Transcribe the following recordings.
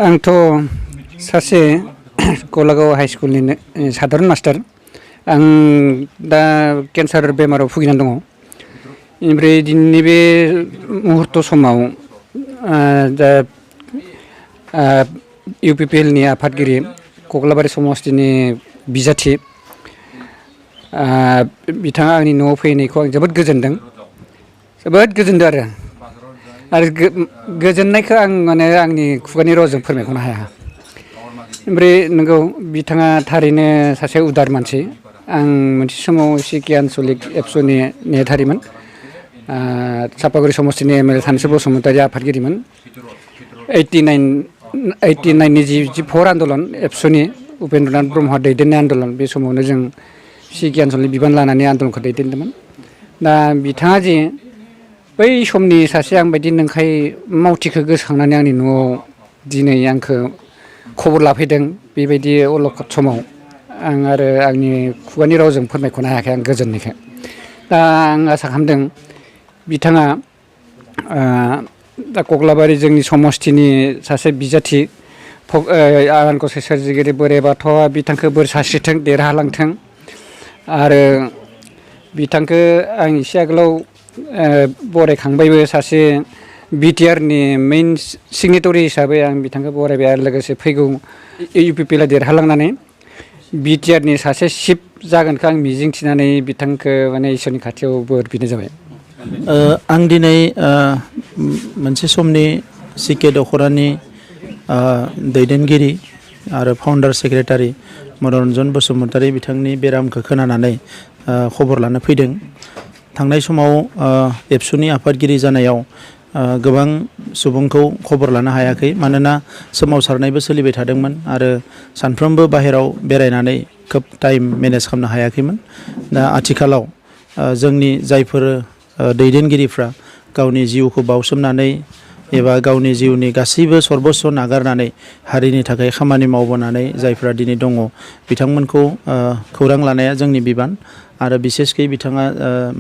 आंथ' सासे गलागाव हाई स्कुलनि साधारन मास्टार। आं दा केन्सार बेमाराव भुगिनानै दङ। ओमफ्राय दिनैनि बे मुहूर्त समाव दा इउपिपिएलनि आफादगिरि कक्लाबारि समस्तिनि बिजाथि बिथाङा आंनि न'आव फैनायखौ आं जोबोद गोजोनदों, जोबोद गोजोनदों आरो गोजोननायखौ आं माने आंनि खुगानि रावजों फोरमायख'नो हाया। ओमफ्राय नंगौ बिथाङा थारैनो सासे उदार मानसि। आं मोनसे समाव सिके आन्सलिक एबसुनि नेहाथारिमोन, चापागुरि समस्तिनि एमएलए सानैसो बसुमतारी आफादगिरिमोन। 89नि जि भट आन्दलन एबसुनि उपेन्द्रनाथ ब्रह्मआ दैदेननाय आन्दलन, बे समावनो जों सिके आन्सलनि बिबान लानानै आन्दलनखौ दैदेनदोंमोन। दा बिथाङा जे बै समनि सासे आं बायदि नंखाय मावथिखौ गोसोखांनानै आंनि न'आव दिनै आंखौ खबर लाफैदों, बेबायदि अलखद समाव आं आरो आंनि खुगानि रावजों फोरमायख'नो हायाखै आं गोजोननायखौ। दा आं आसा खालामदों बिथाङा दा कक्लाबारि जोंनि समस्तिनि सासे बिजाथि आनान गसाइ सोरजिगिरि बोराइ बाथौआ बिथांखौ बोर सारस्रिथों, देरहालांथों। आरो बिथांखौ आं एसे आगोलाव बरायखांबायबो, सासे बिटिआरनि मेइन सिगनेटरि हिसाबै आं बिथांखौ बरायबाय। आरो लोगोसे फैगौ इउपिपिएलआ देरहालांनानै बिटिआरनि सासे चिफ जागोनखौ आं मिजिंथिनानै बिथांखौ माने इसोरनि खाथियाव बोर बिनाय जाबाय। आं दिनै मोनसे समनि सिके दख'रानि दैदेनगिरि आरो फाउन्डार सेक्रेटारि मनरन्जन बसुमतारी बिथांनि बेरामखौ खोनानानै खबर लानो फैदों। थांनाय समाव एबसुनि आफादगिरि जानायाव गोबां सुबुंखौ खबर लानो हायाखै, मानोना सोमावसारनायबो सोलिबाय थादोंमोन आरो सानफ्रोमबो बाहेराव बेरायनानै खोब टाइम मेनेज खालामनो हायाखैमोन। दा आथिखालाव जोंनि जायफोर दैदेनगिरिफ्रा गावनि जिउखौ बावसोमनानै एबा गावनि जिउनि गासैबो सर्बस्व नागारनानै हारिनि थाखाय खामानि मावबोनानै जायफ्रा दिनै दङ, बिथांमोनखौ खौरां लानाया जोंनि बिबान। आरो बिसेसकै बिथाङा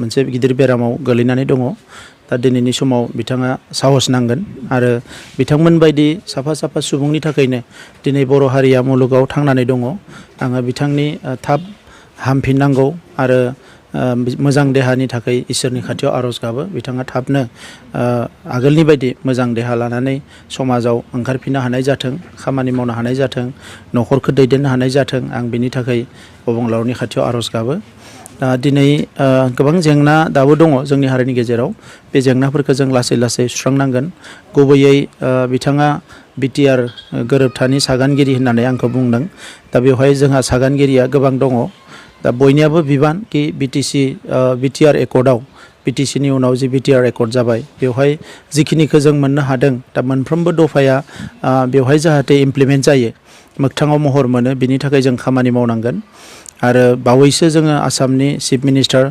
मोनसे गिदिर बेरामाव गोलैनानै दङ। दा दिनैनि समाव बिथाङा साहस नांगोन आरो बिथांमोन बायदि साफा साफा सुबुंनि थाखायनो दिनै बर' हारिया मुलुगाव थांनानै दङ। आङो बिथांनि थाब हामफिननांगौ आरो मोजां देहानि थाखाय इसोरनि खाथियाव आर'ज गाबो, बिथाङा थाबनो आगोलनि बायदि मोजां देहा लानानै समाजाव ओंखारफिननो हानाय जाथों, खामानि मावनो हानाय जाथों, न'खरखौ दैदेननो हानाय जाथों। आं बिनि थाखाय अबंलावरनि खाथियाव आर'ज गाबो। दिनै गोबां जेंना दाबो दङ जोंनि हारिनि गेजेराव। बे जेंनाफोरखौ जों लासै लासै सुस्रांनांगोन। गुबैयै बिथाङा बिटिआर गोरोबथानि सागानगिरि होननानै आंखौ बुंदों। दा बेवहाय जोंहा सागानगिरिया गोबां दङ। दा बयनियाबो बिबान कि बिटिआर एकर्डआव, बिटिसिनि उनाव जि बिटिआर एकर्ड जाबाय, बेवहाय जिखिनिखौ जों मोननो हादों, दा मोनफ्रोमबो दफाया बेवहाय जाहाथे इमप्लिमेन्ट जायो, मोगथाङाव महर मोनो, बिनि थाखाय जों खामानि मावनांगोन। आरो बावैसो जोङो आसामनि चिफ मिनिस्टार,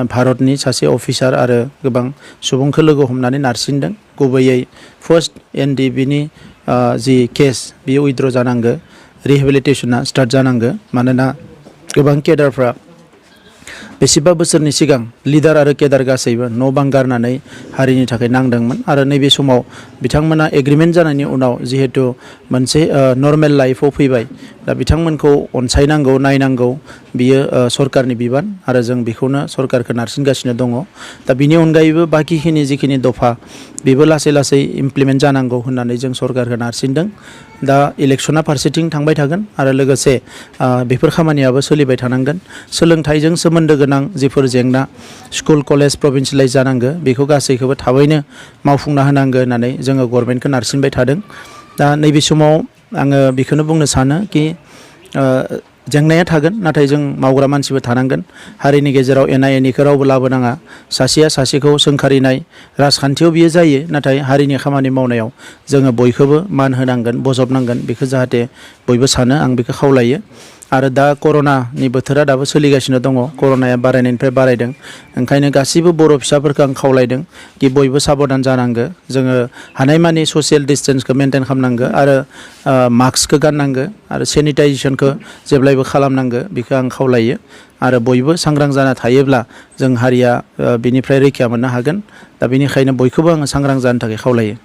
भारतनि सासे अफिसार आरो गोबां सुबुंखौ लोगो हमनानै नारसिनदों। गुबैयै फार्स्ट एनडिबिनि जि केस बियो उइथड्र जानांगौ, रिहेबिलिटेसना स्टार्ट जानांगौ। मानोना गोबां केडारफ्रा बेसेबा बोसोरनि सिगां लिडार आरो केडार गासैबो न' बां गारनानै हारिनि थाखाय नांदोंमोन। आरो नैबे समाव बिथांमोना एग्रिमेन्ट जानायनि उनाव जिहेतु मोनसे नर्मेल लाइफआव फैबाय, दा बिथांमोनखौ अनसायनांगौ, नायनांगौ, बियो सरकारनि बिबान आरो जों बेखौनो सरकारखौ नारसिनगासिनो दङ। दा बिनि अनगायैबो बाखिखिनि जिखिनि दफा बेबो लासै लासै इमप्लिमेन्ट जानांगौ होननानै जों सरकारखौ नारसिनदों। दा इलेक्सना फारसेथिं थांबाय थागोन आरो लोगोसे बेफोर खामानियाबो सोलिबाय थानांगोन। सोलोंथाइजों सोमोन्दो गोनां जिफोर जेंना, स्कुल कलेज प्रभिन्सियेलाइज जानांगौ, बेखौ गासैखौबो थाबैनो मावफुंना होनांगौ होननानै जोङो गभर्नमेन्टखौ नारसिनबाय थादों। दा नैबे समाव आङो बेखौनो बुंनो सानो कि जेंनाया थागोन, नाथाय जों मावग्रा मानसिबो थानांगोन। हारिनि गेजेराव एना एनिखौ रावबो लाबोनाङा। सासेया सासेखौ सोंखारिनाय राजखान्थियाव बियो जायो, नाथाय हारिनि खामानि मावनायाव जोङो बयखौबो मान होनांगोन, बजबनांगोन, बेखौ जाहाथे बयबो सानो, आं बेखौ खावलायो। आरो दा कर'नानि बोथोरा दाबो सोलिगासिनो दङ। कर'नाया बारायनायनिफ्राय बारायदों। ओंखायनो गासैबो बर' फिसाफोरखौ आं खावलायदों कि बयबो साबधान जानांगौ। जोङो हानायमानि ससियेल डिस्टेन्सखौ मेनटेन खालामनांगौ आरो मास्कखौ गाननांगौ आरो सेनिटाइजेसनखौ जेब्लायबो खालामनांगौ, बेखौ आं खावलायो। आरो बयबो सांग्रां जाना थायोब्ला जों हारिया बिनिफ्राय रैखा मोननो हागोन। दा बेनिखायनो बयखौबो आङो सांग्रां जानो थाखाय खावलायो।